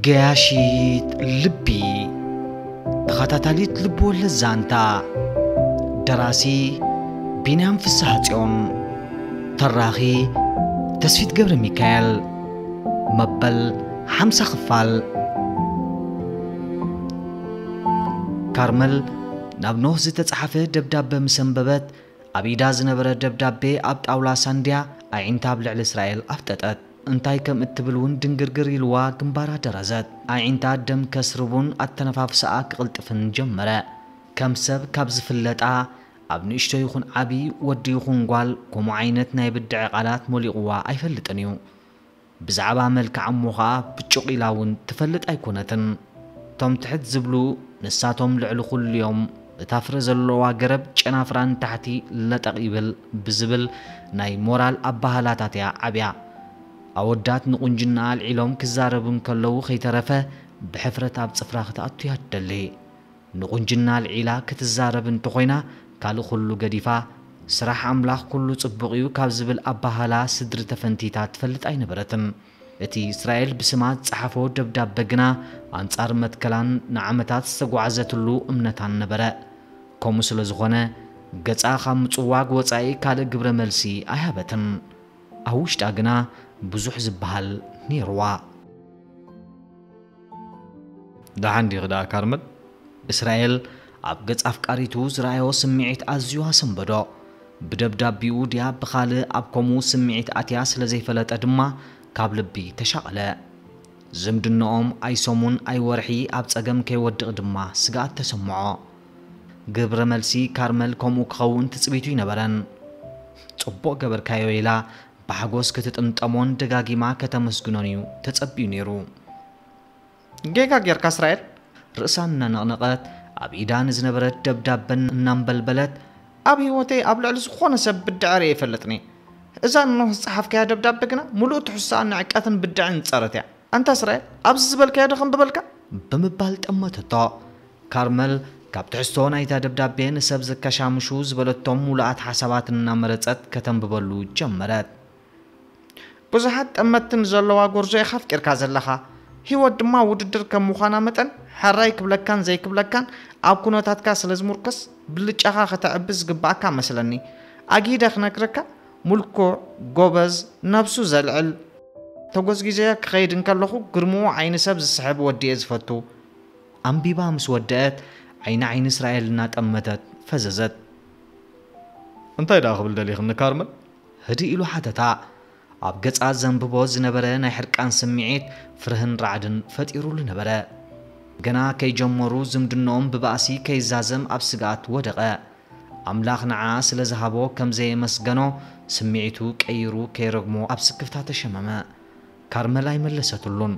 ገያሺት ልቢ፣ ተኸታታሊት ልብወለድ ዛንታ። ደራሲ ቢንያም ፍስሓጽዮን። ተራኺ ተስፊት ገብረ ሚካኤል። መበል ሓምሳ ክፋል። ካርመል ናብ ኖህ ዝተጻሕፈ ደብዳበ ምስ ኣንበበት፣ ኣብ ኢዳ ዝነበረ ደብዳቤ ኣብ ጣውላ ሳንድያ፣ ኣዒንታ ኣብ ልዕሊ እስራኤል ኣፍጠጠት። እንታይ ከም እትብል እውን ድንግርግር ኢልዋ ግንባራ ደረዘት። ኣዒንታ ደም ከስርቡን ኣተነፋፍሳኣ ክቕልጥፍን ጀመረ። ከም ሰብ ካብ ዝፍለጣ፣ ኣብ ንእሽቶ ይኹን ዓቢ፣ ወዲ ይኹን ጓል፣ ከምኡ ዓይነት ናይ ብድዐ ቃላት ሞሊቕዋ ኣይፈልጥን እዩ። ብዛዕባ መልክዓ እሞ ኸኣ ብጩቕ ኢላ እውን ትፈልጥ ኣይኮነትን። እቶም ትሕት ዝብሉ ንሳቶም ልዕሊ ኩሉ እዮም። እታ ፍረ ዘለዋ ገረብ ጨናፍራ ንታሕቲ ለጠቕ ይብል ብዝብል ናይ ሞራል ኣበሃህላታት እያ ዓብያ። ኣወዳት ንቑንጅና ኣልዒሎም ክዛረቡ እንከለዉ ከይተረፈ ብሕፍረት ኣብ ጽፍራ ክትኣቱ እያ ትደሊ። ንቑንጅና ኣልዒላ ክትዛረብ እንተኾይና፣ ካልእ ኩሉ ገዲፋ፣ ስራሕ ኣምላኽ ኩሉ ጽቡቕ እዩ ካብ ዝብል ኣበሃህላ ስድሪ ተፈንቲታ ትፈልጥ ኣይነበረትን። እቲ እስራኤል ብስማ ዝጸሓፎ ደብዳበ ግና ኣንጻር መትከላን ንዓመታት ዝተጓዕዘትሉ እምነታን ነበረ። ከምኡ ስለ ዝኾነ፣ ገጻ ካብ ምጽዋግ ወጻኢ ካልእ ግብረ መልሲ ኣይሃበትን። ኣብ ውሽጣ ግና ብዙሕ ዝበሃል ነይርዋ። ደሓን ዲኺ ደኣ ካርመል? እስራኤል ኣብ ገጽ ኣፍቃሪቱ ዝረኣዮ ስምዒት ኣዝዩ ኣሰንበዶ። ብደብዳቢኡ ድያ ብኻልእ ኣብ ከምኡ ስምዒት ኣትያ ስለ ዘይፈለጠ ድማ ካብ ልቢ ተሻቐለ። ዝምድንኦም ኣይሰሙን ኣይወርሒ ኣብ ጸገም ከይወድቕ ድማ ስግኣት ተሰምዖ። ግብረ መልሲ ካርመል ከምኡ ክኸውን ትጽቢቱ ኣይነበረን። ጽቡቕ ገበርካዮ ኢላ ብሓጎስ ክትጥምጠሞን ደጋጊማ ከተመስግኖን እዩ ተጸቢዩ ነይሩ። ጌጋ ጌርካ እስራኤል። ርእሳ እናነቕነቐት ኣብ ኢዳ ንዝነበረት ደብዳበን እናንበልበለት፣ ኣብ ህይወተይ ኣብ ልዕሊ ዝኾነ ሰብ ብድዐ ርእየ ኣይፈልጥን እየ። እዛ እነሆ ዝጸሓፍካያ ደብዳበ ግና ምሉእ ትሕዝቶኣ ንዕቀትን ብድዐን ዝጸረት እያ። ኣንታ እስራኤል፣ ኣብዚ ዝበልካዮ ዶ ከንብበልካ? ብምባል ጠመተቶ። ካርመል ካብ ትሕዝቶ ናይታ ደብዳቤ ንሰብ ዘከሻምሹ ዝበለቶም ምሉኣት ሓሳባት እናመረጸት ከተንብበሉ ጀመረት። ብዙሓት ጠመትቲ ንዘለዋ ጎርዞ ኢኻ ኣፍቂርካ ዘለኻ። ህይወት ድማ ውድድር ከም ምዃና መጠን፣ ሕራይ ክብለካን ዘይክብለካን ኣብ ኩነታትካ ስለ ዝሙርከስ፣ ብልጫኻ ከተዕቢ ዝግባኣካ መስለኒ። ኣጊደ ክነግረካ፣ ምልኩዕ፣ ጎበዝ፣ ነብሱ ዘልዕል፣ ተጎዝጊዘዮ ክኸይድ እንከለኹ ግርምኡ ዓይኒ ሰብ ዝስሕብ ወዲ እየ ዝፈቱ። ኣንቢባ ምስ ወደአት ዓይኒ ዓይኒ እስራኤል እናጠመተት ፈዘዘት። እንታይ ደኣ ክብል ደሊኽኒ ካርመል? ህድእ ኢሉ ሓተታ። ኣብ ገጻ ዘንብቦ ዝነበረ ናይ ሕርቃን ስምዒት ፍርህን ራዕድን ፈጢሩሉ ነበረ። ገና ከይጀመሩ ዝምድንኦም ብባእሲ ከይዛዘም ኣብ ስግኣት ወደቐ። ኣምላኽ ንዓ ስለ ዝሃቦ ከም ዘየመስገኖ ስምዒቱ ቀይሩ ከይረግሞ ኣብ ስክፍታ ተሸመመ። ካርመል ኣይመለሰትሉን።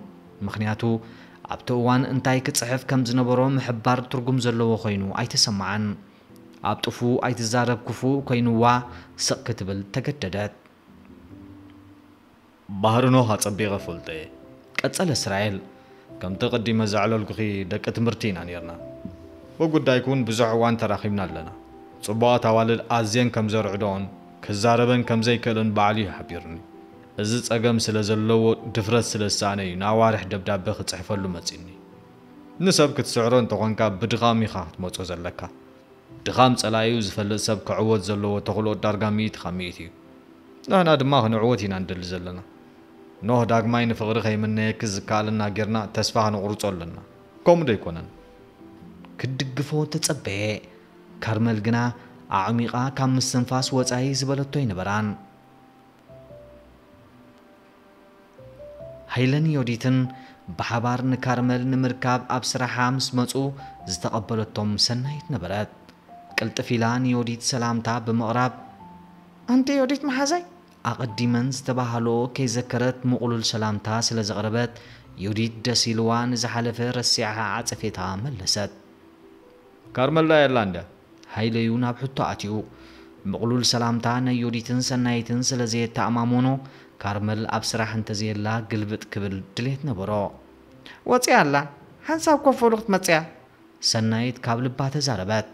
ምኽንያቱ ኣብቲ እዋን እንታይ ክጽሕፍ ከም ዝነበሮ ምሕባር ትርጉም ዘለዎ ኮይኑ ኣይተሰምዓን። ኣብ ጥፉእ ኣይትዛረብ ክፉእ ኮይንዋ ስቕ ክትብል ተገደደት። ባህሪ ኖህ ኣጸቢቐ እፈልጦ እየ። ቀጸለ እስራኤል። ከምቲ ቀዲመ ዘዕለልኩኺ ደቂ ትምህርቲ ኢና ኔርና። ብጉዳይኪ እውን ብዙሕ እዋን ተራኺብና ኣለና። ጽቡቓት ኣዋልድ ኣዝየን ከም ዘርዕድኦን ክዛረበን ከም ዘይክእልን ባዕሉ እዩ ሓቢሩኒ። እዚ ጸገም ስለ ዘለዎ ድፍረት ስለ ዝሰኣነ እዩ ንኣዋርሕ ደብዳበ ክጽሕፈሉ መጺኡኒ። ንሰብ ክትስዕሮ እንተኾንካ ብድኻም ኢኻ ክትመጾ ዘለካ። ድኻም ጸላኢኡ ዝፈልጥ ሰብ ክዕወት ዘለዎ ተኽእሎ ዳርጋ ሚእቲ ካብ ሚእቲ እዩ። ንሕና ድማ ክንዕወት ኢና ንደሊ ዘለና። ኖህ ዳግማይ ንፍቕሪ ከይምነየኪ ዝከኣለና ጌርና ተስፋ ከነቑርጾ ኣለና። ከምኡ ዶ ኣይኮነን? ክድግፎ ተጸበየ። ካርመል ግና ኣዕሚቓ ካብ ምስትንፋስ ወጻኢ ዝበለቶ ኣይነበራን። ሃይለን ዮዲትን ብሓባር ንካርመል ንምርካብ ኣብ ስራሓ ምስ መጹ ዝተቐበለቶም ሰናይት ነበረት። ቅልጥፍ ኢላ ንዮዲት ሰላምታ ብምቕራብ፣ "ኣንቲ ዮዲት መሓዛይ?" ኣቐዲመን ዝተባህሎ ከይዘከረት ምቕሉል ሰላምታ ስለ ዘቕረበት፣ ዮዲት ደስ ኢልዋ ንዝሓለፈ ረሲዓ ዓጸፌታ መለሰት። "ካርመል ደኣ የላን ድያ?" ሃይለዩ ናብ ሕቶ ኣትዩ። ምቕሉል ሰላምታ ናይ ዮዲትን ሰናይትን ስለ ዘየተኣማመኖ፣ ካርመል ኣብ ስራሕ እንተዘየላ ግልብጥ ክብል ድሌት ነበሮ። "ወጺኣ ኣላ፣ ሓንሳብ ኮፍ በሉ ክትመጽእ እያ." ሰናይት ካብ ልባ ተዛረበት።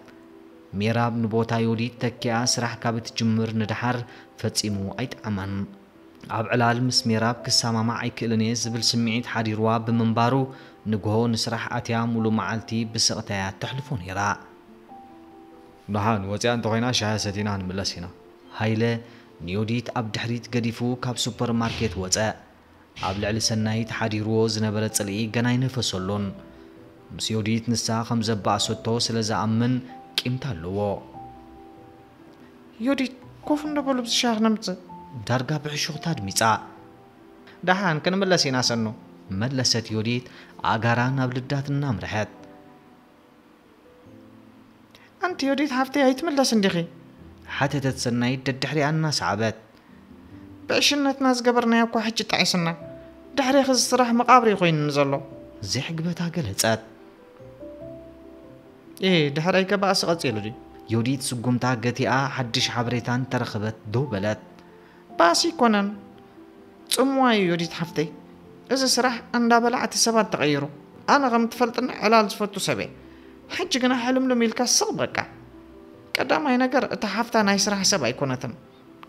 ሜራብ ንቦታ ዮዲት ተኪኣ ስራሕ ካብ እትጅምር ንደሓር ፈጺሙ ኣይጠዓማን። ኣብ ዕላል ምስ ሜራብ ክሰማማዕ ኣይክእልን እየ ዝብል ስምዒት ሓዲርዋ ብምንባሩ፣ ንግሆ ንስራሕ ኣትያ ሙሉ መዓልቲ ብስቕታ እያ ተሕልፎ ነይራ። ደሓን ወፂኣ እንተኾይና ሻሂ ሰቲና ክንምለስ ኢና። ሃይለ ንዮዲት ኣብ ድሕሪት ገዲፉ ካብ ሱፐርማርኬት ወፀ። ኣብ ልዕሊ ሰናይት ሓዲርዎ ዝነበረ ጽልኢ ገና ኣይነፈሰሉን። ምስ ዮዲት ንሳ ከም ዘባእሰቶ ስለ ዝኣምን ቂምታ ኣለዎ። ዮዲት፣ ኮፍ እንዶ በሉ፣ ብዝሻ ክነምጽእ። ዳርጋ ብሕሹኽታ ኣድሚጻ። ደሓን ክንምለስ ኢና ሰኑ። መለሰት ዮዲት ኣእጋራ ናብ ልዳት እናምርሐት። ኣንቲ ዮዲት ሓፍተይ ኣይትምለስን ዲኺ? ሓተተት ሰናይት ደድሕሪኣ እናሰዓበት። ብዕሽነትና ዝገበርናዮ እኳ ሕጂ ጣዒስና። ድሕሬኺ እዚ ስራሕ መቓብር እዩ ኮይኑኒ ዘሎ። ዘይዕግበታ ገለጸት። ኤ፣ ድሕረይ ከ ባእሲ ቀጺሉ ድዩ? ዮዲት ስጉምታ ገቲኣ ሓድሽ ሓበሬታ እንተረኸበት ደው በለት። ባእሲ ኣይኮነን። ጽምዋ እዩ ዮዲት ሓፍተይ። እዚ ስራሕ እንዳበላዕቲ ሰባት ተቐይሩ። ኣነ ከም ትፈልጥኒ ዕላል ዝፈቱ ሰብ እየ። ሕጂ ግና ሕልምልም ኢልካ ስቕ በቃ። ቀዳማይ ነገር እታ ሓፍታ ናይ ስራሕ ሰብ ኣይኮነትን።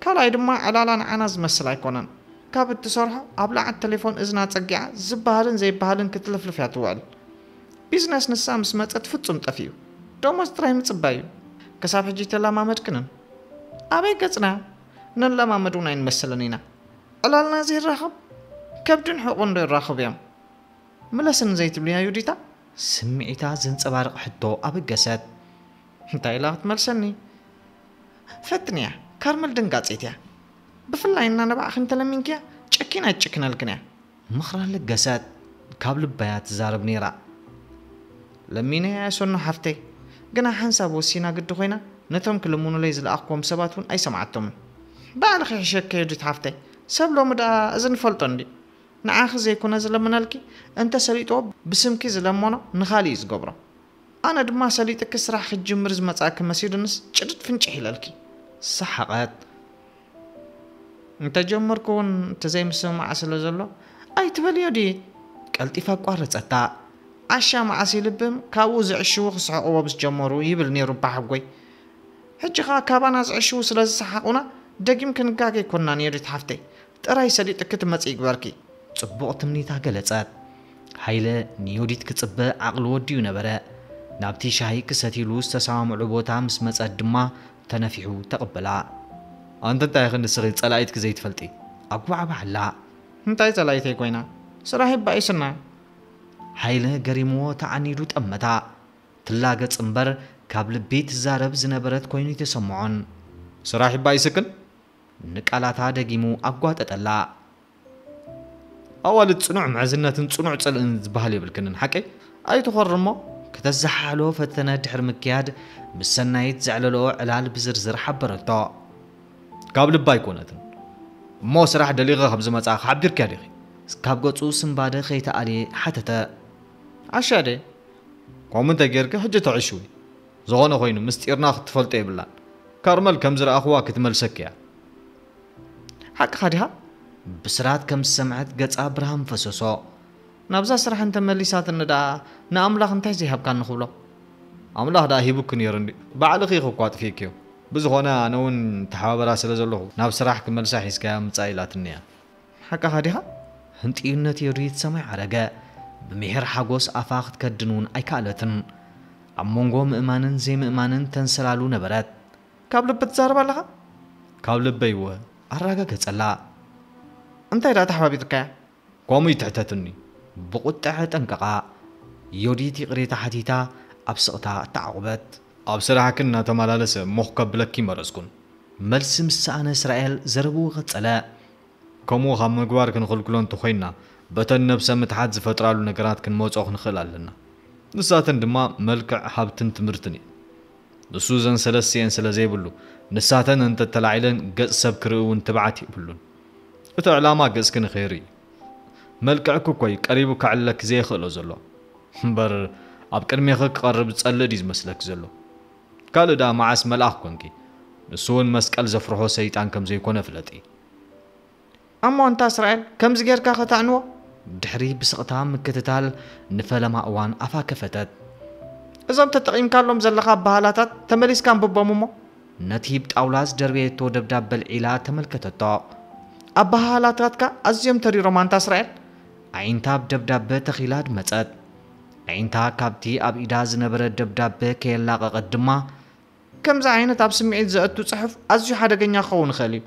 ካልኣይ ድማ ዕላላ ንዓና ዝመስል ኣይኮነን። ካብ እትሰርሖ ኣብ ላዓት ቴሌፎን እዝና ጸጊዓ ዝበሃልን ዘይበሃልን ክትልፍልፍ እያ ትውዕል። ቢዝነስ ንሳ ምስ መጸት ፍጹም ጠፊኡ። ደሞዝ ጥራይ ምጽባይ እዩ። ክሳብ ሕጂ ተለማመድክንን? ኣበይ ገጽና? ንለማመድ እውን ኣይንመስልን ኢና። ዕላልና ዘይራኸብ ከብድን ሕቑን ዶ ይራኸቡ እዮም? ምለስኒ ዘይትብልያ ዩዲታ? ስምዒታ ዘንጸባርቕ ሕቶ ኣበገሰት። እንታይ ኢላ ክትመልሰኒ? ፈትንያ፣ ካርመል ደንጋጺት እያ። ብፍላይ እና ንባዕኺ እንተለሚንክያ ጨኪና ኣይትጭክነልክን እያ። ምኽራ ለገሰት። ካብ ልባያ ትዛረብ ነይራ። ለሚነያ እያ ሰኑ ሓፍተይ። ግና ሓንሳብ ወሲና ግዲ ኮይና ነቶም ክልምኑለይ ዝለኣኽክዎም ሰባት እውን ኣይሰምዓቶምን። ባዕልኺ ሕሸኪ ዩዲት ሓፍተይ። ሰብ ሎሚ ደኣ እዚ ንፈልጦ እንድዩ። ንዓኺ ዘይኮነ ዝለምነልኪ፣ እንተ ሰሊጥዎ ብስምኪ ዝለመኖ ንኻልእ እዩ ዝገብሮ። ኣነ ድማ ሰሊጥኪ ስራሕ ክትጅምሪ ዝመጻእኪ መሲሉንስ ጭድድ ፍንጭሕ ኢለልኪ። ሰሓቐት። እንተጀመርኩ እውን ተዘይምስምማዕ ስለ ዘሎ ኣይትበልዮ ድዪ? ቀልጢፋ ኣቋረጸታ። ዓሻ መዓስ ይልብም፣ ካብኡ ዝዕሽዉ ክስሕቕዎ ምስ ጀመሩ ይብል ነይሩ ኣቦሓጎይ። ሕጂ ኸኣ ካባና ዝዕሽዉ ስለ ዝሰሓቑና ደጊም ክንጋገ ኣይኮንናን ዮዲት ሓፍተይ። ጥራይ ሰሊጥኪ ትመጺ ይግበርኪ። ጽቡቕ ትምኒታ ገለጸት። ሃይለ ንዮዲት ክጽበ ዓቕሉ ወዲኡ ነበረ። ናብቲ ሻሂ ክሰትይሉ ዝተሰማምዑ ቦታ ምስ መጸት ድማ ተነፊሑ ተቐበላ። ኣንቲ እንታይ ኢኺ ንስኺ ጸላኢትኪ ዘይትፈልጢ? ኣጉባዕባዕላ። እንታይ ጸላኢተይ ኮይና? ስራሕ ይባኢስና። ሃይለ ገሪምዎ ተዓኒዱ ጠመታ። ትላገጽ እምበር ካብ ልቢ ትዛረብ ዝነበረት ኮይኑ ኣይተሰምዖን። ስራሕ ይባኢስክን? ንቃላታ ደጊሙ ኣጓጠጠላ። ኣዋልድ ጽኑዕ ምሕዝነትን ጽኑዕ ጽልእን ዝበሃል የብልክንን ሓቀይ? ኣይትኾርሞ። ከተዘሓሕሎ ፈተነ ድሕሪ ምክያድ ምስ ሰናይት ዘዕለልኦ ዕላል ብዝርዝር ሓበረቶ። ካብ ልባ ኣይኮነትን። እሞ ስራሕ ደሊኸ ከም ዝመጻ ሓቢርክያ ዲኺ? ካብ ገጹ ስንባደ ከይተኣልየ ሓተተ። ዓሻ ድየ? ከምኡ እንተ ጌርኪ ሕጂ ተዕሽዊ። ዝኾነ ኮይኑ ምስጢርና ክትፈልጦ የብላን። ካርመል ከም ዝረኣኽዋ ክትመልሰኪ እያ። ሓቅኻ ዲኻ? ብስራት ከም ዝሰምዐት ገጻ ብርሃን ፈሰሶ። ናብዛ ስራሕ እንተ መሊሳትኒ ደኣ ንኣምላኽ እንታይ ዘይሃብካኒ ክብሎ? ኣምላኽ ደኣ ሂቡኪ ነይሩ እንድዩ። ባዕልኺ ኢኺ እኮ ኣጥፊእክዮ። ብዝኾነ ኣነ እውን ተሓባበራ ስለ ዘለኹ ናብ ስራሕ ክመልሳ ሒዝካያ ምጻእ ኢላትኒ እያ። ሓቅኻ ዲኻ? ህንጥዩነት ዮዲት ሰማይ ዓረገ። ብምሒር ሓጎስ ኣፋ ክትከድን እውን ኣይከኣለትን። ኣብ መንጎ ምእማንን ዘይምእማንን ተንሰላሉ ነበረት። ካብ ልቢ ትዛረብ ኣለኻ? ካብ ልበይ እወ፣ ኣረጋገጸላ። እንታይ ደኣ ተሓባቢርካያ? ከምኡ ይትሕተትኒ። ብቑጥዐ ጠንቀቓ። ዮዲት ይቕሬታ ሓቲታ ኣብ ስቕታ ተዓቑበት። ኣብ ስራሕክን እናተመላለሰ ሞኽ ከብለኪ መረጽኩን። መልሲ ምስ ሰኣነ እስራኤል ዘረብኡ ቀጸለ። ከምኡ ካብ ምግባር ክንኽልክሎ እንተኾይንና፣ በተን ነብሰ ምትሓት ዝፈጥራሉ ነገራት ክንመጽኦ ክንኽእል ኣለና። ንሳተን ድማ መልክዕ፣ ሃብትን ትምህርትን እየን። ንሱ እዘን ሰለስቲኤን ስለ ዘይብሉ፣ ንሳተን እንተተላዒለን ገጽ ሰብ ክርኢ እውን ትብዓት የብሉን። እቲ ዕላማ ገጽኪ ንኸይርኢ እዩ። መልክዕኪ እኮ እዩ ቀሪቡ ከዕልለኪ ዘየኽእሎ ዘሎ። እምበር ኣብ ቅድሜኺ ክቐርብ ዝጸልእ ድዩ ዝመስለኪ ዘሎ? ካልእ ደኣ መዓስ መልኣኽ ኮንኪ? ንሱ እውን መስቀል ዘፍርሖ ሰይጣን ከም ዘይኮነ ፍለጢ። እሞ ኣንታ እስራኤል፣ ከምዚ ጌርካ ከተዕንዎ? ድሕሪ ብስቕታ ምክትታል ንፈለማ እዋን ኣፋ ከፈተት። እዞም ተጠቒምካሎም ዘለኻ ኣበሃህላታት ተመሊስካ ኣንብቦም እሞ። ነቲ ብጣውላ ዝደርበየቶ ደብዳብ በልዒላ ተመልከተቶ። ኣበሃህላታትካ ኣዝዮም ተሪሮም ኣንታ እስራኤል። ኣዒንታ ኣብ ደብዳበ ተኺላ ኣድመጸት። ኣዒንታ ካብቲ ኣብ ኢዳ ዝነበረ ደብዳበ ከየላቐቐት ድማ፣ ከምዚ ዓይነት ኣብ ስምዒት ዘእቱ ጽሑፍ ኣዝዩ ሓደገኛ ክኸውን ይኽእል እዩ።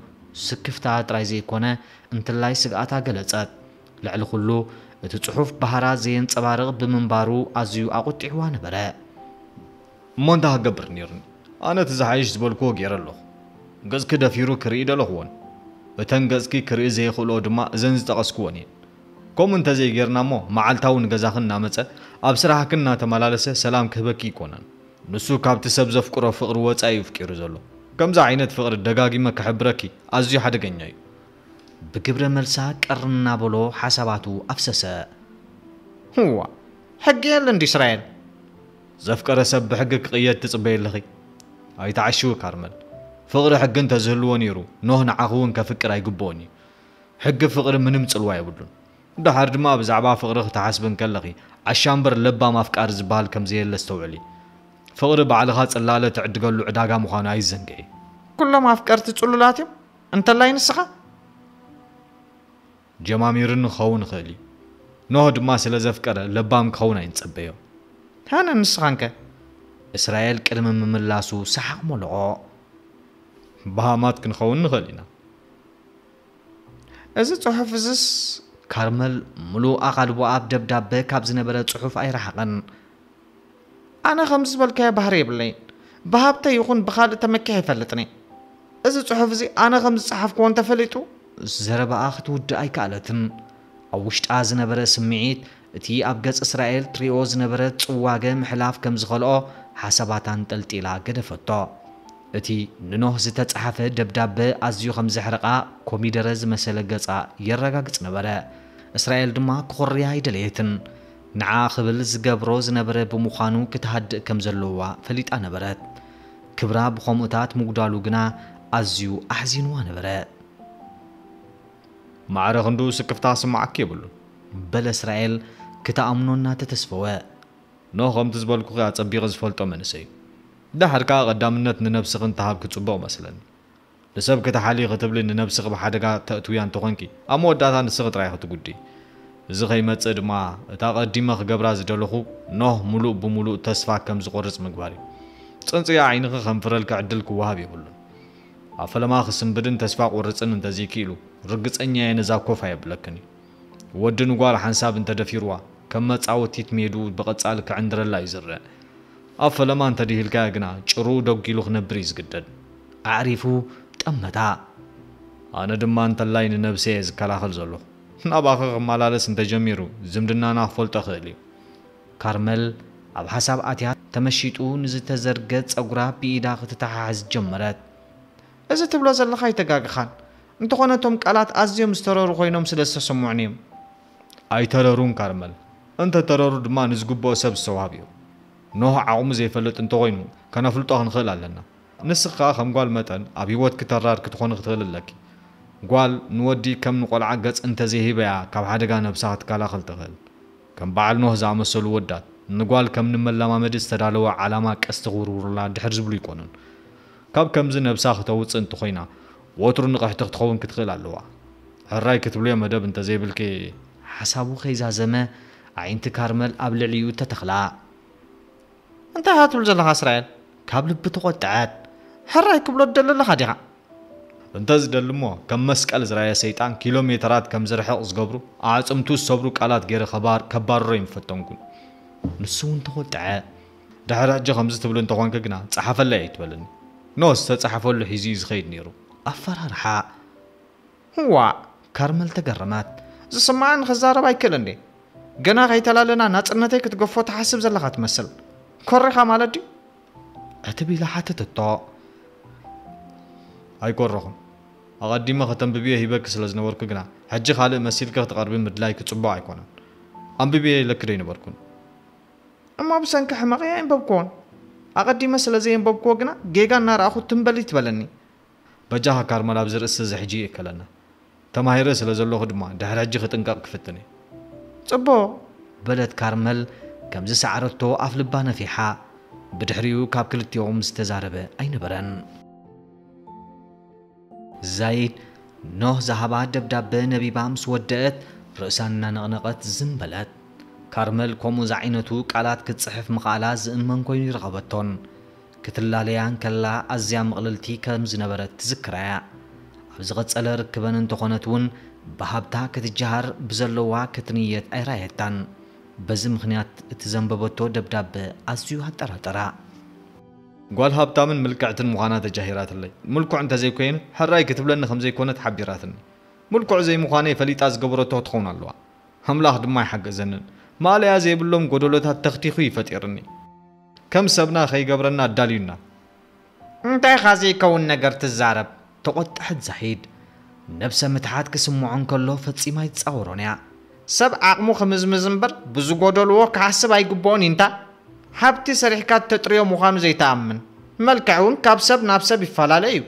ስክፍታ ጥራይ ዘይኮነ፣ እንተላይ ስግኣታ ገለጸት። ልዕሊ ኩሉ፣ እቲ ጽሑፍ ባህራ ዘየንጸባርቕ ብምንባሩ ኣዝዩ ኣቑጢዕዋ ነበረ። እሞ እንታይ ክገብር ነይሩኒ? ኣነ እቲ ዝሓይሽ ዝበልክዎ ገይረ ኣለኹ። ገጽኪ ደፊሩ ክርኢ ደለኽዎን። እተን ገጽኪ ክርኢ ዘይኽእልኦ ድማ እዘን ዝጠቐስክወን እየን። ከምኡ እንተዘይጌርና እሞ፣ መዓልታዊ ንገዛኽን እናመጸ፣ ኣብ ስራሕክን እናተመላለሰ ሰላም ክህበኪ ኣይኮነን። ንሱ ካብቲ ሰብ ዘፍቅሮ ፍቕሪ ወጻኢ እዩ ኣፍቂሩ ዘሎ። ከምዚ ዓይነት ፍቕሪ ደጋጊመ ክሕብረኪ ኣዝዩ ሓደገኛ እዩ። ብግብረ መልሳ ቅር እናበሎ ሓሳባቱ ኣፍሰሰ። እዋ፣ ሕጊ የለን ድዩ እስራኤል? ዘፍቀረ ሰብ ብሕጊ ክቕየድ ትጽበይ ኣለኺ? ኣይትዓሽዊ ካርመል። ፍቕሪ ሕጊ እንተዝህልዎ ነይሩ፣ ኖህ ንዓኺ እውን ከፍቅር ኣይግብኦን እዩ። ሕጊ ፍቕሪ ምንም ጽልዋ የብሉን። ደሓር ድማ ብዛዕባ ፍቕሪ ክትሓስቢ እንከለኺ፣ ዓሻ እምበር ለባም ኣፍቃሪ ዝበሃል ከም ዘየለ ኣስተውዕሊ። ፍቕሪ ባዕልኻ ጽላለ ትዕድገሉ ዕዳጋ ምዃኑ ኣይዘንግዒ። ኩሎም ኣፍቀርቲ ጽሉላት እዮም፣ እንተላይ ንስኻ? ጀማሚሩኒ ክኸውን ይኽእል እዩ። ኖህ ድማ ስለ ዘፍቀረ ለባም ክኸውን ኣይንጸበዮ። ሃነ ንስኻንከ? እስራኤል ቅድሚ ምምላሱ ሰሓቕ መለቖ። በሃማት ክንኸውን ንኽእል ኢና። እዚ ጽሑፍ እዝስ፣ ካርመል ምሉእ ኣቓልቦኣ ኣብ ደብዳበ ካብ ዝነበረ ጽሑፍ ኣይረሓቐን። ኣነ ከምዚ ዝበልካዮ ባህሪ የብለይን። ብሃብተይ ይኹን ብኻልእ ተመኪሐ ኣይፈልጥን እየ። እዚ ጽሑፍ እዚ ኣነ ከም ዝጸሓፍክዎ እንተፈሊጡ፣ ዘረባኣ ክትውድእ ኣይከኣለትን። ኣብ ውሽጣ ዝነበረ ስምዒት፣ እቲ ኣብ ገጽ እስራኤል ትሪኦ ዝነበረት ጽዋገ ምሕላፍ ከም ዝኸልኦ፣ ሓሳባታ ኣንጠልጢላ ገደፈቶ። እቲ ንኖህ ዝተጻሕፈ ደብዳበ ኣዝዩ ከም ዘሕረቓ ኮሚደረ ዝመሰለ ገጻ የረጋግጽ ነበረ። እስራኤል ድማ ክኾርያ ኣይደለየትን። ንዓ ክብል ዝገብሮ ዝነበረ ብምዃኑ ክትሃድእ ከም ዘለዋ ፈሊጣ ነበረት። ክብራ ብኸምኡታት ምጉዳሉ ግና ኣዝዩ ኣሕዚንዋ ነበረ። ማዕረ ክንድኡ ስክፍታ ክስምዓኪ የብሉን። በለ እስራኤል ክትኣምኖ እናተተስፈወ። ኖህ ከምቲ ዝበልኩኺ ኣጸቢቐ ዝፈልጦ መንእሰይ እዩ። ደሓር ከኣ ቀዳምነት ንነብስኺ እንተሃብኪ ጽቡቕ መስለኒ። ንሰብ ክትሓልዪ ክትብሊ ንነብስኺ ብሓደጋ ተእትውያ እንተኾንኪ፣ ኣብ መወዳእታ ንስኺ ጥራይ ኢኺ ትጉድኢ። እዚ ከይመጽእ ድማ፣ እታ ቀዲመ ክገብራ ዝደለኹ፣ ኖህ ምሉእ ብምሉእ ተስፋ ከም ዝቖርጽ ምግባር እዩ። ጽንጽያ ዓይንኺ ከንፍረልኪ ዕድል ክወሃብ የብሉን። ኣብ ፈለማ ክስንብድን ተስፋ ቁርጽን እንተዘይክኢሉ፣ ርግጸኛ እየ ነዛ ኮፍ ኣየብለክን እዩ። ወዲ ንጓል ሓንሳብ እንተደፊርዋ፣ ከም መጻወቲት ሜድኡ ብቐጻሊ ክዕንድረላ እዩ ዝረአ። ኣብ ፈለማ እንተድሂልካዮ ግና፣ ጭርኡ ደጒሉ ክነብር እዩ ዝግደድ። ኣዕሪፉ ጠመታ። ኣነ ድማ እንተላይ ንነብሰይ እየ ዝከላኸል ዘለኹ። ናባኺ ክመላለስ እንተጀሚሩ፣ ዝምድናና ክፈልጦ ክእል እዩ። ካርመል ኣብ ሓሳብ ኣትያ ተመሺጡ ንዝተዘርገ ጸጉራ ብኢዳ ክትተሓሕዝ ጀመረት። እዚ ትብሎ ዘለኻ ኣይተጋግኻን። እንተኾነ እቶም ቃላት ኣዝዮም ዝተረሩ ኮይኖም ስለ ዝተሰምዑኒ እዮም። ኣይተረሩን ካርመል። እንተ ተረሩ ድማ ንዝግብኦ ሰብ ዝተዋህቡ እዮም። ኖህ ዓቕሙ ዘይፈልጥ እንተኾይኑ ከነፍልጦ ክንኽእል ኣለና። ንስኺ ከኣ ከም ጓል መጠን ኣብ ህይወትኪ ተራር ክትኾኒ ክትኽእሊ ኣለኪ። ጓል ንወዲ ከም ንቆልዓ ገጽ እንተዘይሂበያ ካብ ሓደጋ ነብሳ ክትከላኸል ትኽእል። ከም በዓል ኖህ ዝኣመሰሉ ወዳት፣ ንጓል ከም ንመለማመዲ ዝተዳለወ ዓላማ ቀስቲ ክውርውሩላ ድሕር ዝብሉ ኣይኮኑን። ካብ ከምዚ ነብሳ ክተውጽእ እንተኾይና፣ ወትሩ ንቕሕቲ ክትኸውን ክትኽእል ኣለዋ። ሕራይ ክትብልዮ መደብ እንተዘይብልኪ። ሓሳቡ ከይዛዘመ፣ ኣዒንቲ ካርመል ኣብ ልዕሊኡ ተተኽላ። እንታይ ኢኻ ትብል ዘለኻ እስራኤል? ካብ ልቢ ተቖጥዐት። ሕራይ ክብሎ ትደሊ ኣለኻ ዲኻ? እንተ ዝደሊ እሞ፣ ከም መስቀል ዝረኣየ ሰይጣን ኪሎ ሜተራት ከም ዝርሕቕ ዝገብሩ፣ ኣዕጽምቱ ዝሰብሩ ቃላት ገይረ ከባር-፣ ከባርሮ ኣይምፈተንኩን። ንሱ እውን ተቖጥዐ። ድሕሪ ሕጂ ከምዚ ትብል እንተኾንኪ ግና፣ ጸሓፈለይ ኣይትበልኒ። ኖህ ዝተጻሕፈሉ ሒዙ እዩ ዝኸይድ ነይሩ። ኣፈራርሓ። ዋእ፣ ካርመል ተገረመት። ዝስምዓኒ ክዛረብ ኣይክእልን ድየ? ገና ከይተላለና ናጽነተይ ክትገፎ ትሓስብ ዘለኻ ትመስል። ኮሪኻ ማለት ድዩ? ዕትብ ኢላ ሓተተቶ። ኣይኮረኹን። ኣቐዲመ ከተንብብዮ ሂበኪ ስለ ዝነበርኩ ግና፣ ሕጂ ካልእ መሲልኪ ክትቐርቢ ምድላይኪ ጽቡቕ ኣይኮነን። ኣንብብዮ ኢለኪ ዶ ኣይነበርኩን? እሞ ብሰንኪ ሕመቐይ ኣየንበብክዎን። ኣቐዲመ ስለ ዘየንበብክዎ ግና፣ ጌጋ እናረኣኹ ትም በሊ ትበለኒ። በጃኻ ካርመል፣ ኣብዚ ርእሲ እዚ ሕጂ ይእከለና። ተማሂረ ስለ ዘለኹ ድማ ድሕሪ ሕጂ ክጥንቀቕ ክፍትን እየ። ጽቡቕ፣ በለት ካርመል ከም ዝሰዓረቶ ኣፍ ልባ ነፊሓ። ብድሕሪኡ ካብ ክልቲኦም ዝተዛረበ ኣይነበረን። ዛይድ ኖህ ዝሃባ ደብዳበ ነቢባ ምስ ወደአት፣ ርእሳ እናነቕነቐት ዝም በለት። ካርመል ከምኡ ዝዓይነቱ ቃላት ክትጽሕፍ ምኽኣላ ዝእመን ኮይኑ ይረኸበቶን። ክትላለያ እንከላ ኣዝያ ምቕልልቲ ከም ዝነበረት ትዝክራ እያ። ኣብ ዝቐጸለ ርክበን እንተኾነት እውን ብሃብታ ክትጀሃር ብዘለዋ ክትንየት ኣይረኣየታን። በዚ ምኽንያት እቲ ዘንበበቶ ደብዳበ ኣዝዩ ኣጠራጠራ። ጓል ሃብታምን ምልክዕትን ምዃና ተጃሂራትለይ። ምልኩዕ እንተዘይኮይኑ ሕራይ ክትብለኒ ከም ዘይኮነት ሓቢራትኒ። ምልኩዕ ዘይምዃነይ ፈሊጣ ዝገበረቶ ክትኸውን ኣለዋ። ኣምላኽ ድማ ይሓገዘንን። ማእለያ ዘይብሎም ጎደሎታት ተኽቲኹ እዩ ፈጢርኒ። ከም ሰብና ከይገብረና ኣዳልዩና። እንታይ ኢኻ ዘይከውን ነገር ትዛረብ? ተቖጥሐት ዛሂድ። ነብሰ ምትሓት ክስምዖ እንከሎ ፈጺማ ኣይትጻወሮን እያ። ሰብ ዓቕሙ ክምዝምዝ እምበር ብዝጎደልዎ ክሓስብ ኣይግብኦን እዩ እንታ። ሃብቲ ሰሪሕካ እተጥርዮ ምዃኑ ዘይተኣምን። መልክዕ እውን ካብ ሰብ ናብ ሰብ ይፈላለ እዩ።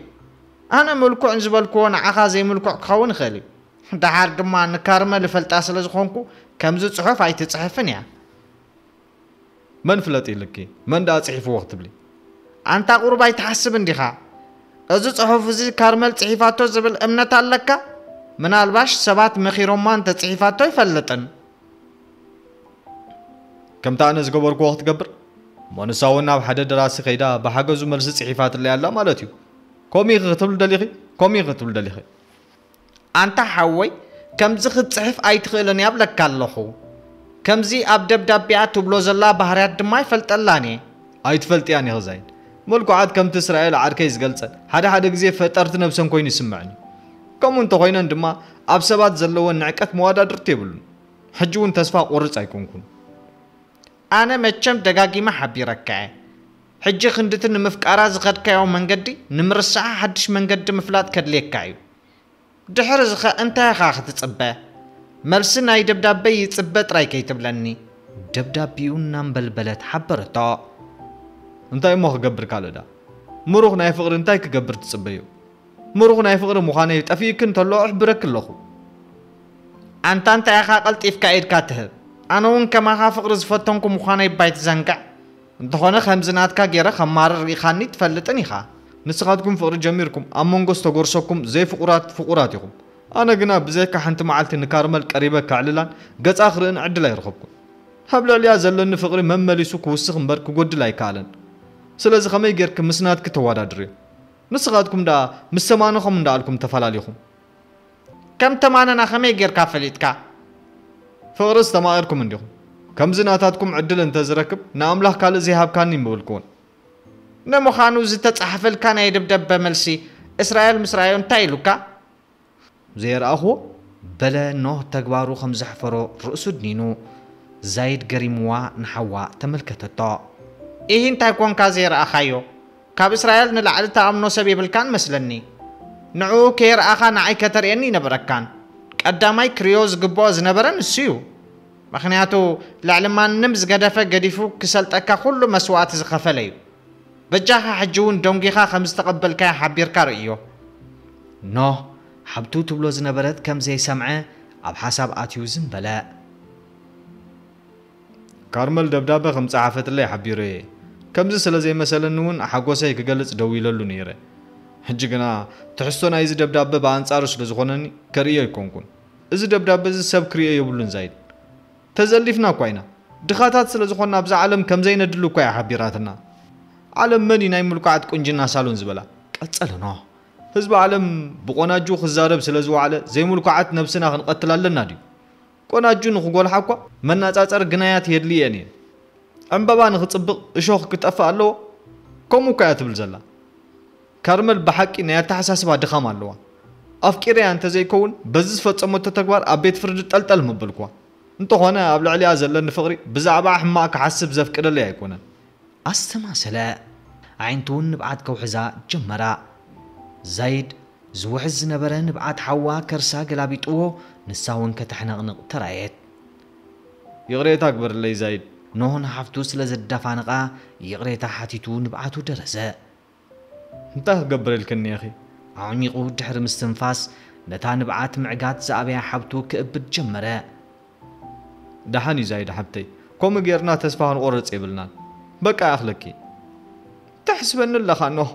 ኣነ ምልኩዕ ዝበልክዎ ንዓኻ ዘይምልኩዕ ክኸውን ይኽእል እዩ። ደሓር ድማ ንካርመል እፈልጣ ስለ ዝኾንኩ ከምዚ ጽሑፍ ኣይትጽሕፍን እያ። መን ፍለጥ ኢልኪ? መን ደኣ ጽሒፍዎ ክትብሊ? ኣንታ ቁሩብ ኣይትሓስብን ዲኻ? እዚ ጽሑፍ እዚ ካርመል ጽሒፋቶ ዝብል እምነት ኣለካ? ምናልባሽ ሰባት መኺሮማ እንተ ጽሒፋቶ ኣይፈልጥን። ከምታ ኣነ ዝገበርክዎ ክትገብር? እሞ ንሳ እውን ናብ ሓደ ደራሲ ከይዳ ብሓገዙ መልሲ ጽሒፋትለይ ኣላ ማለት እዩ። ከምኡ ኢኺ ክትብሊ ደሊኺ? ከምኡ ኢኺ ክትብሊ ደሊኺ? ኣንታ ሓወይ፣ ከምዚ ክትጽሕፍ ኣይትኽእልን እያ እብለካ ኣለኹ። ከምዚ ኣብ ደብዳቤኣ ትብሎ ዘላ ባህርያት ድማ ኣይፈልጠላን እየ። ኣይትፈልጥያን ኢኺ ዛይድ። ምልኩዓት ከምቲ እስራኤል ዓርከይ ዝገልጸን፣ ሓደ ሓደ ግዜ ፈጠርቲ ነብሰን ኮይኑ ይስምዐኒ። ከምኡ እንተኾይነን ድማ ኣብ ሰባት ዘለወን ንዕቀት መዋዳድርቲ የብሉን። ሕጂ እውን ተስፋ ቆርጽ ኣይኮንኩን። ኣነ መቸም ደጋጊመ ሓቢረካ እየ። ሕጂ ክንድቲ ንምፍቃራ ዝኸድካዮ መንገዲ ንምርስዓ ሓድሽ መንገዲ ምፍላጥ ከድልየካ እዩ። ድሕሪ ዝኸ እንታይ ኢኻ ክትጽበ? መልሲ ናይ ደብዳበይ ይጽበ ጥራይ ከይትብለኒ። ደብዳቢኡ እናንበልበለት ሓበረቶ። እንታይ እሞ ክገብር ካልእ ደኣ? ምሩኽ ናይ ፍቕሪ እንታይ ክገብር ትጽበዮ? ምሩኽ ናይ ፍቕሪ ምዃነይ ጠፊእኪ እንተሎ እሕብረኪ ኣለኹ። ኣንታ እንታይ ኢኻ ቀልጢፍካ ኢድካ ትህብ? ኣነ እውን ከማኻ ፍቕሪ ዝፈተንኩ ምዃነይ ባይ ትዘንግዕ። እንተኾነ ከምዚ ናትካ ገይረ ከማርር ርኢኻኒ ትፈልጥን ኢኻ። ንስኻትኩም ፍቕሪ ጀሚርኩም ኣብ መንጎ ዝተጎርሰኩም ዘይፍቑራት ፍቑራት ኢኹም። ኣነ ግና ብዘይካ ሓንቲ መዓልቲ ንካርመል ቀሪበ ከዕልላን ገጻ ክርእን ዕድል ኣይረኸብኩን። ኣብ ልዕሊኣ ዘለኒ ፍቕሪ መመሊሱ ክውስኽ እምበር ክጎድል ኣይከኣለን። ስለዚ ከመይ ጌርኪ ምስ ናትኪ ተወዳድርዮ? ንስኻትኩም ደኣ ምስ ተማነኹም እንዳኣልኩም ተፈላሊኹም። ከም ተማነና ከመይ ጌርካ ፈሊጥካ? ፍቕሪ ዝተማቐርኩም እንዲኹም። ከምዚ ናታትኩም ዕድል እንተዝረክብ ንኣምላኽ ካልእ ዘይሃብካኒ ምበልክዎን። ንምዃኑ ዝተጻሕፈልካ ናይ ደብዳበ መልሲ እስራኤል ምስ ረኣዮ እንታይ ኢሉካ? ዘየርኣኽዎ? በለ ኖህ ተግባሩ ከም ዘሕፈሮ ርእሱ ድኒኑ። ዛይድ ገሪምዋ ንሓዋ ተመልከተቶ። ኢሂ እንታይ ኮንካ ዘየርኣኻዮ? ካብ እስራኤል ንላዕሊ ትኣምኖ ሰብ የብልካን መስለኒ። ንዕኡ ከየርኣኻ ንዓይ ከተርእየኒ ይነበረካን። ቀዳማይ ክርእዮ ዝግብኦ ዝነበረ ንሱ እዩ። ምኽንያቱ ልዕሊ ማንም ዝገደፈ ገዲፉ ክሰልጠካ ኩሉ መስዋእቲ ዝኸፈለ እዩ። በጃኻ ሕጂ እውን ደንጒኻ ከም ዝተቐበልካዮ ሓቢርካ ርእዮ። ኖህ ሓብቱ ትብሎ ዝነበረት ከም ዘይሰምዐ ኣብ ሓሳብ ኣትዩ ዝም በለ። ካርመል ደብዳበ ከም ጸሓፈትለይ ሓቢረዮ እየ። ከምዚ ስለ ዘይመሰለኒ እውን ሓጎሰይ ክገልጽ ደዊለሉ ነይረ። ሕጂ ግና ትሕዝቶ ናይዚ ደብዳበ ብኣንጻሩ ስለ ዝኾነኒ ከርእዮ ኣይኮንኩን። እዚ ደብዳበ እዚ ሰብ ክርእዮ የብሉን ዛይድ። ተዘሊፍና እኳ ኢና። ድኻታት ስለ ዝኾንና ኣብዛ ዓለም ከም ዘይነድሊ እኳ እያ ሓቢራትና። ዓለም መን እዩ ናይ ምልኩዓት ቁንጅና ሳሎን ዝበላ? ቀጸለ ኖህ። ህዝቢ ዓለም ብቆናጁ ክዛረብ ስለ ዝወዓለ ዘይምልኩዓት ነብስና ክንቐትል ኣለና ድዩ? ቆናጁ ንኽጎልሓ እኳ መናጻጸሪ ግናያት የድልየን እየን። ዕምበባ ንኽጽብቕ እሾኽ ክጠፍእ ኣለዎ? ከምኡ እኳ እያ ትብል ዘላ። ካርመል ብሓቂ ናይ ኣተሓሳስባ ድኻም ኣለዋ። ኣፍቂረያ እንተዘይከውን በዚ ዝፈጸመቶ ተግባር ኣብ ቤት ፍርዲ ጠልጠል ምበልኩዋ። እንተኾነ ኣብ ልዕሊኣ ዘለኒ ፍቕሪ ብዛዕባኣ ሕማቕ ክሓስብ ዘፍቅደለይ ኣይኮነን። ኣስተማሰለ። ኣዒንቱ እውን ንብዓት ከውሕዛ ጀመራ። ዛይድ ዝውሕዝ ዝነበረ ንብዓት ሓዋ ከርሳ ገላቢጥዎ፣ ንሳ እውን ከተሕነቕንቕ ተራእየት። ይቕሬታ ግበርለይ ዛይድ። ኖህ ንሓፍቱ ስለ ዘዳፋነቓ ይቕሬታ ሓቲቱ ንብዓቱ ደረዘ። እንታይ ክገብር ኢልክኒ ኢኺ? ኣዕሚቑ ድሕሪ ምስትንፋስ ነታ ንብዓት ምዕጋት ዝኣበያ ሓብቱ ክእብድ ጀመረ። ደሓን እዩ ዛይድ ሓብተይ፣ ከምኡ ጌርና ተስፋ ክንቆርጽ የብልናን። በቃ ይኣኽለኪ። ተሕስበኒ ኣለኻ ኖህ።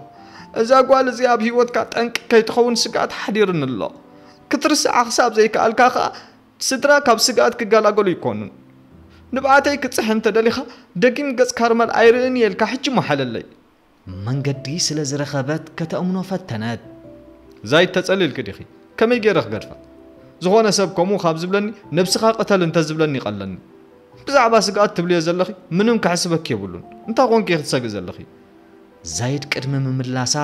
እዛ ጓል እዚኣ ኣብ ህይወትካ ጠንቂ ከይትኸውን ስግኣት ሓዲርኒ ኣሎ። ክትርስዓ ክሳብ ዘይከኣልካ ከኣ፣ ስድራ ካብ ስግኣት ክገላገሉ ይኮኑን። ንብዓተይ ክጽሕ እንተ ደሊኻ፣ ደጊም ገጽ ካርመል ኣይርእን እየ ኢልካ ሕጂ መሓለለይ። መንገዲ ስለ ዝረኸበት ከተእምኖ ፈተነት። ዛይድ፣ ተጸሊልኪ ዲኺ? ከመይ ገይረ ክገድፋ? ዝኾነ ሰብ ከምኡ ካብ ዝብለኒ፣ ነብስኻ ቅተል እንተ ዝብለኒ ይቐለኒ። ብዛዕባ ስግኣት ትብልዮ ዘለኺ ምንም ከሕስበኪ የብሉን። እንታይ ኮንኪ ክትሰግእ ዘለኺ? ዛይድ ቅድሚ ምምላሳ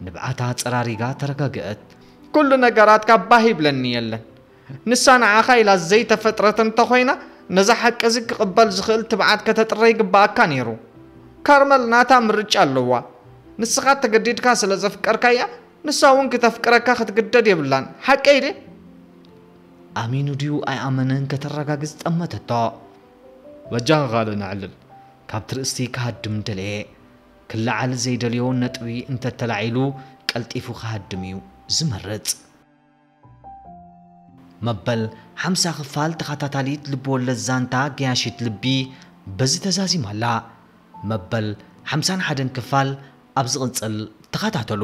ንብዓታ ጸራሪጋ ተረጋግአት። ኩሉ ነገራትካ ባህ ይብለኒ የለን። ንሳ ንዓኻ ኢላ ዘይተፈጥረት እንተኾይና፣ ነዛ ሓቂ እዚ ክቕበል ዝኽእል ትብዓት ከተጥረ ይግብኣካ ነይሩ። ካርመል ናታ ምርጫ ኣለዋ። ንስኻ ተገዲድካ ስለ ዘፍቀርካያ፣ ንሳ እውን ክተፍቅረካ ክትግደድ የብላን። ሓቀይ ድየ? ኣሚኑ ድዩ ኣይኣመነን ከተረጋግጽ ጠመተቶ። በጃኻ ካልእ ነዕልል። ካብ ትርእስቲ ክሃድም ደለየ። ክለዓል ዘይደልዮ ነጥቢ እንተተላዒሉ ቀልጢፉ ክሃድም እዩ ዝመርጽ። መበል ሓምሳ ክፋል ተኸታታሊት ልብወለድ ዛንታ ገያሺት ልቢ በዚ ተዛዚማ ኣላ። መበል ሓምሳን ሓደን ክፋል ኣብ ዝቕጽል ተኸታተሉ።